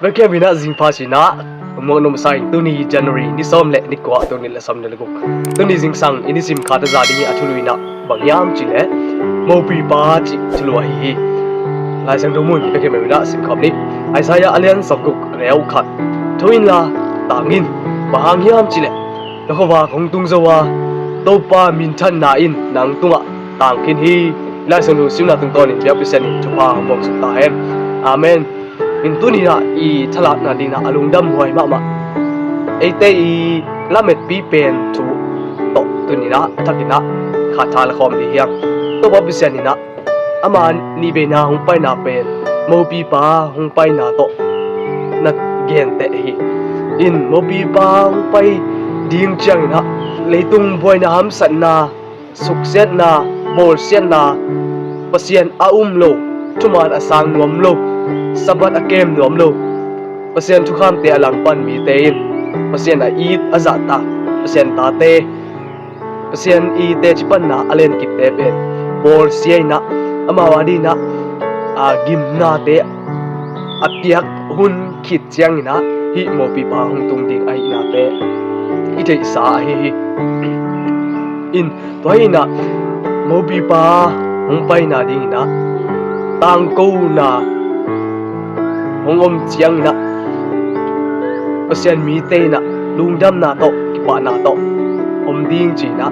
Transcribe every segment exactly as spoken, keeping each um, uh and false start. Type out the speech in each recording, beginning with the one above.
Vekem in ah zingpha ci-in ah muak nuamsa ing. Tuni January ni sawm le ni kua, tul nih le sawm le guk. Tuni zingsang i nisim khat a za ding i a thulu in ah bang hiam cih leh mopipa cih thulu ahi hi. Lai Siangtho mun Vekem in ah simkhawm ni. Isaiah a lian sawmguk, a neu khat. Tho inla tang in, bang hang hiam cih leh na khuavak hong tung zo a, Topa minthanna in nang tungah tang khin hi. Lai Siangtho simna tungtawnin biak Pasian in thupha hong buang suk ta hen. Amen. In tuni in ah i thalakna ding in ah a lungdam huai mahmah eite i lametpi pen thu tawh tuni in ah a thak in ah khat tha la khawm ding hi hang. Topa Pasian in ah ama nihveina hong paina pen mopipa hong paina tawh na genteh hi. In mopipa hong pai ding ciangin ah leitung buaina, hamsatna, suksiatna, bawlsiatna, Pasian a um lo, thuman a sang nuam lo, Sabbath a kem nuam lo, Pasian thukhamte a langpan mite in Pasian a it a zahtak Pasian tate, Pasian i teci panna a lenkipte pen bawlsia in ah amau a ding in ah a gimnate a piak hun khit ciangin ah hih mopipa hong tung ding ahihnate i theihsa ahi hi. In tua hi in ah mopipa hong paina ding in ah tangkona hong om ciangin ah Pasian mite in ah lungdamna tawh, kipahna tawh om ding ci-in ah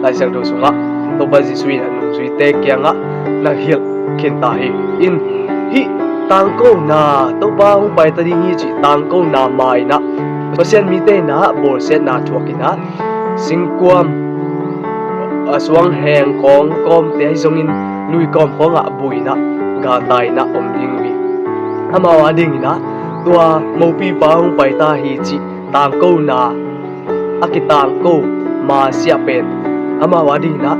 Lai Siangtho sungah Topa Jesuh in a nungzuite kiangah na hilh khin ta hi. In hih tangkona, Topa hong paita ding hi cih tangkona ma in ah Pasian mite in ah bawlsiatna thuak in ah singkuam, a suangheng khawng kawmte ahi zongin lui kawm khawngah bui in ah galtai in ah om ding uh hi. Amau a ding in ah tua mopipa hong paita hi cih tangkona a kitangko masiah pen amau a ding in ah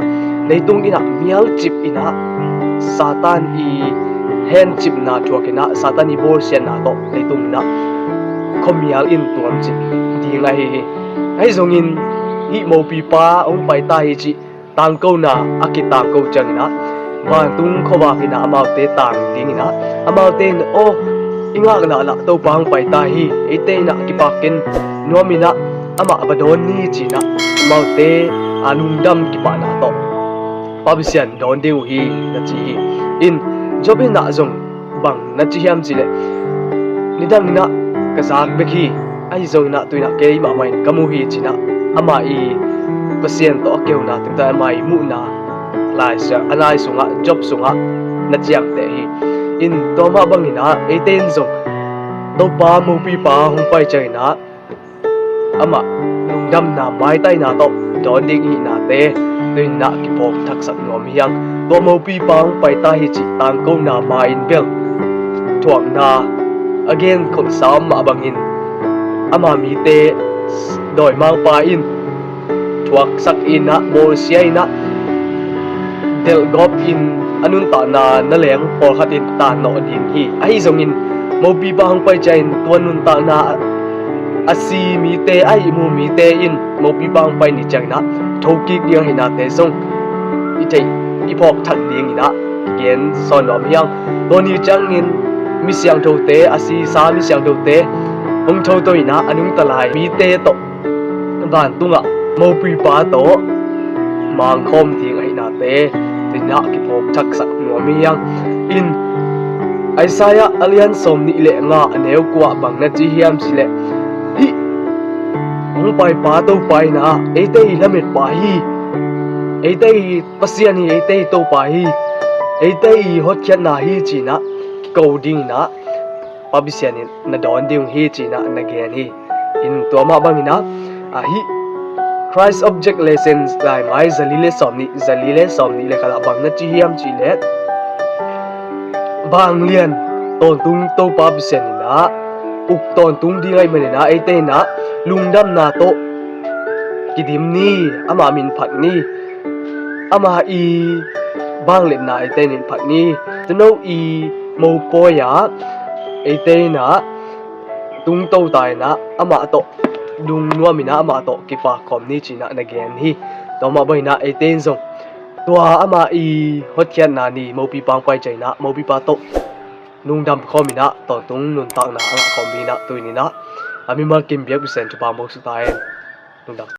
leitung in ah mialcip in ah Satan i hencipna thuak in ah Satan i bawlsiatna tawh leitung in ah khuamial in tuamcip ding ahi hi. Ahi zongin hih mopipa hong paita hi cih tangkona a kitangko ciangin ah vantung khuavak in ah amaute tang ding in ah amaute in, aw, i ngak lahlah Topa hong paita hi, eite in ah kipak ken nuam in ah amah va dawn ni ci-in ah amaute a lungdam kipahna tawh Pa Pasian dawn ding uh hi na ci hi. In Job in ah zong bang na ci hiam cih leh, nidang in ah ka zak bek hi, ahi zongin ah tu in ah kei mahmah in ka mu hi ci-in ah ama i Pasian tawh a keuna tungta ama i muhna Lai Siang, a Lai sungah, Job sungah na ciamteh hi. In tua mah bangin ah eite in zong Topa mopipa hong pai ciangin ah amah lungdamna maitaina tawh dawn ding ihihnate tu in ah kiphawk thaksak nuam hi hang. Tua mopipa hong paita hi cih tangkona ma in bel thuakna a genkholhsa om mah bangin ama mite dawimangpa in thuaksak in ah, bawlsia in ah, delhgawp in a nuntakna na leng pawlkhat in tannawh ding hi. Ahi zongin mopipa hong pai ciangin tua nuntakna a si mite, a ihmu mite in mopipa hong pai ni ciangin ah thokik ding ahihnate zong i theih, i phawk thak ding in ah gen sawn nuam hi hang. Tua ni ciangin mi siangthote, a sisa mi siangthote hong thoto in ah a nungta lai mite tawh vantungah mopipa tawh mangkhawm ding ahihnate tu in ah kiphawk thaksak nuam hi hang. In Isaiah a lian sawm nih le nga, a neu kua bang na ci hiam cih leh, hih hong paipa Topa in ah eite i lametpa hi, eite i Pasian hi, eite i Topa hi, eite i hotkhiatna hi ci-in ah kiko ding in ah Pa Pasian in na dawn ding uh hi ci-in ah na gen hi. In tua mah bangin ah, ahi Christ Object Lessons laimai zali le sawm nih, zali le sawm nih le khat ah bang na ci hiam cih leh, vanglian tawntung Topa Pasian in ah uk tawntung ding ahih manin ah eite in ah lungdamna tawh kidim ni, ama min phat ni, ama i vangliatna eite in phat ni. Tuno i mopawi ah eite in ah tungto ta in ah amah tawh lungnuam in ah amah tawh kipak khawm ni ci-in ah na gen hi. Tua mah bangin ah eite in zong tua ama i hotkhiatna ni, mopipa hong pai ciangin ah mopipa tawh Lungdam khawm in ah tawntung nuntakna a ngah khawm ding in ah tuni in ah a mimal kim biakbisen thupha mawk suk ta hen. Lungdam.